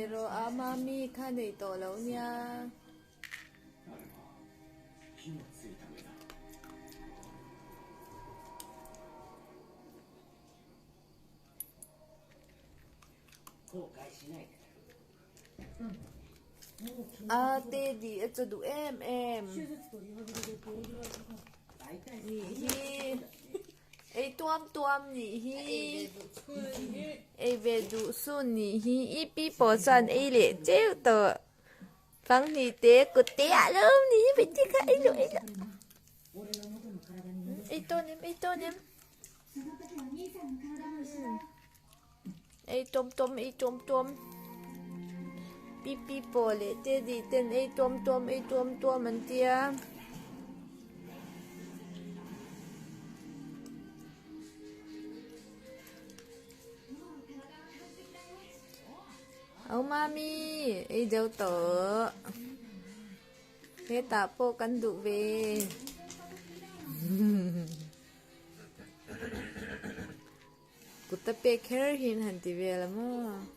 Tiraw a mami kha nei tawh lo nia. A te di a chaw duh em em nih hi ei tuam tuam nih hi ei ve duh sun nih hi i pi pawh chuan ei leh teuh tawh fanghnih te kut te ah lo ni hi beti kha ei loh ei loh ei tawn em ei tawn em. Ei tawm tawm ei tawm tawm pi pi pawh leh teddy ten ei tawm tawm ei tawm tawm an tia. Au mami ei deuh tawh hetah pawh kan duh ve. Kut a pek kher hian han ti vel a maw.